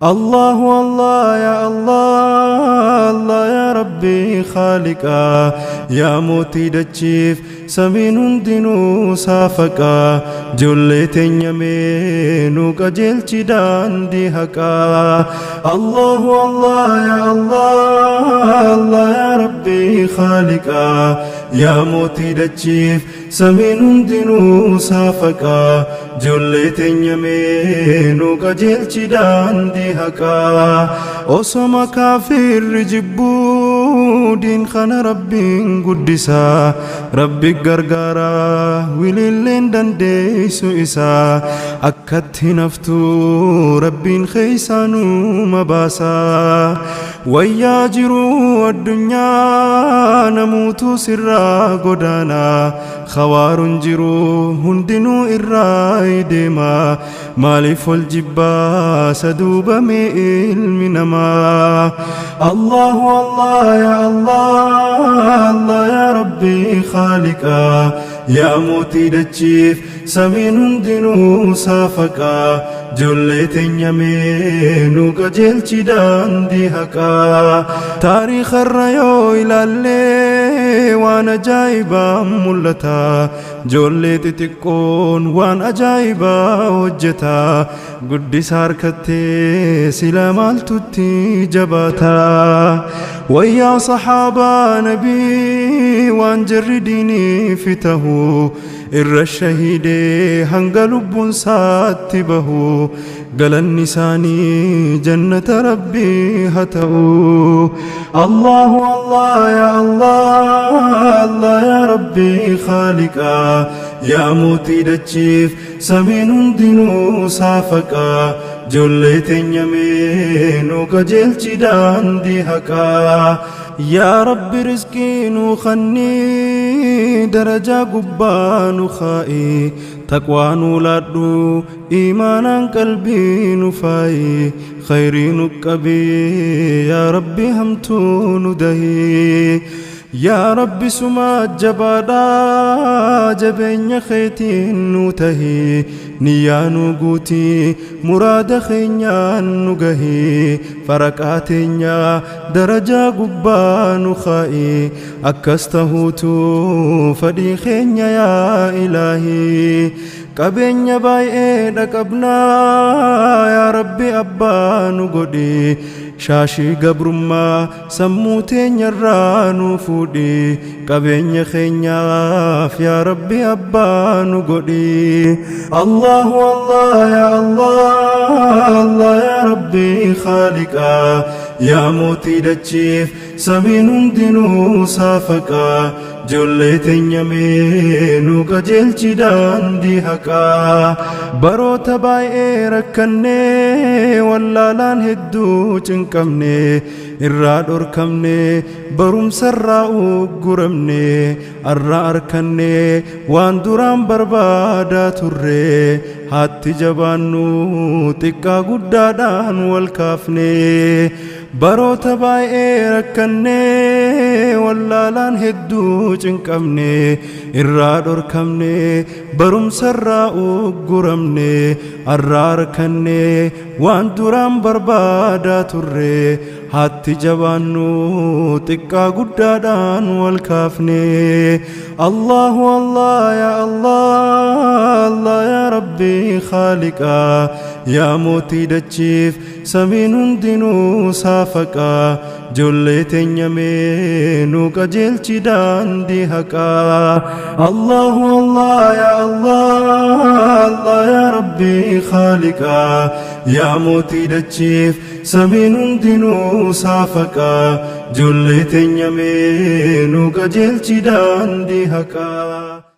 Allahu Allah ya Allah Allah ya Rabbi Khaliqa yaa mootii dachiif samiin hundinuu saafaqaa ijoollee teenya mee nu qajeelchi daandii haqaa. Allahu Allah ya Allah Allah ya Rabbi Khaliqa yaa mootii dachiif samiin hundinuu saafaqaa ijoollee teenya mee nu qajeelchi daandii haqaa. Osoma kaafirri jibbuu diin kana rabbiin guddisaa rabbi gargaaraa wililleen dandeessu isaa akkatti naftuu rabbiin keessaa numa baasaa. Wayyaa jiruu addunyaa namuutu sirraa godaanaa khawaaruun jiruu hundinuu irraa deema maaliif ol jibbaa saduubame ilmi namaa. Allahu Allah ya Allah Allah ya Rabbi Khaliqa yaa mootii dachiif samiin hundinuu saafaqaa ijoollee teenya mee nu qajeelchi daandii haqaa. Taariikharra yoo ilaallee waan ajaa'ibaa mul'ata ijoollee xixiqqoon waan ajaa'ibaa hojjeta guddisa harkattee sila maaltutti jabaata. Wayyaa sahaabaa nabii waan jarri diiniif tahu irra shahiidee hanga lubbuun saatti bahu galanni isaanii jannata rabbii haa ta'u. Allahu Allah ya Allah Allah ya Rabbi Khaliqa yaa mootii dachiif samiin hundinuu saafaqaa ijoollee teenya mee nu qajeelchi daandii haqaa. Yaa Rabbi rizqii nu khannii darajaa gubbaa nu kaa'i taqwaa nu laadhu iimaanaan qalbii nu faayi khayrii nu qabii yaa Rabbi hamtuu nu dahii. Yaa Rabbi suma jabaadhaa jabeenya keetiin nu tahii niyyaa nu guutii muraada keenyaan nu gahii faraqaa teenya darajaa gubbaa nu kaa'i akkas tahuutu fadhii keenya yaa ilaahii. Qabeenya baay'ee dhaqabnaa yaa Rabbi abbaa nu godhi shaashii gabrummaa sammuu teenyarraa nu fuudhi qabeenya keenyaaf yaa Rabbi abbaa nu godhi. Allahu Allah ya Allah Allah ya Rabbi Khaliqa yaa mootii dachiif samiin hundinuu saafaqaa ijoollee teenya mee nu qajeelchi daandii haqaa. Baroota baay'ee rakkannee wallaalaan hedduu cinqamne irraa dhorkamne barumsarraa ugguramne arra arkanne waan duraan barbaadaa turre haatti jabaannu xiqqaa guddaadhaan wal kaafne. Baroota baay'ee rakkannee wallaalaan hedduu cinqamne irraa dhorkamne barumsarraa ugguramne arra arkanne waan duraan barbaadaa turre haatti jabaannu xiqqaa guddaadhaan wal kaafne. Allahu Allah ya Allah Allah ya Rabbi Khaliqa yaa mootii dachiif samiin hundinuu saafaqaa ijoollee teenya mee nu qajeelchi daandii haqaa. Allahu Allah ya Allah Allah ya Rabbi Khaliqa yaa mootii dachiif samiin hundinuu saafaqaa ijoollee teenya mee nu qajeelchi daandii haqaa.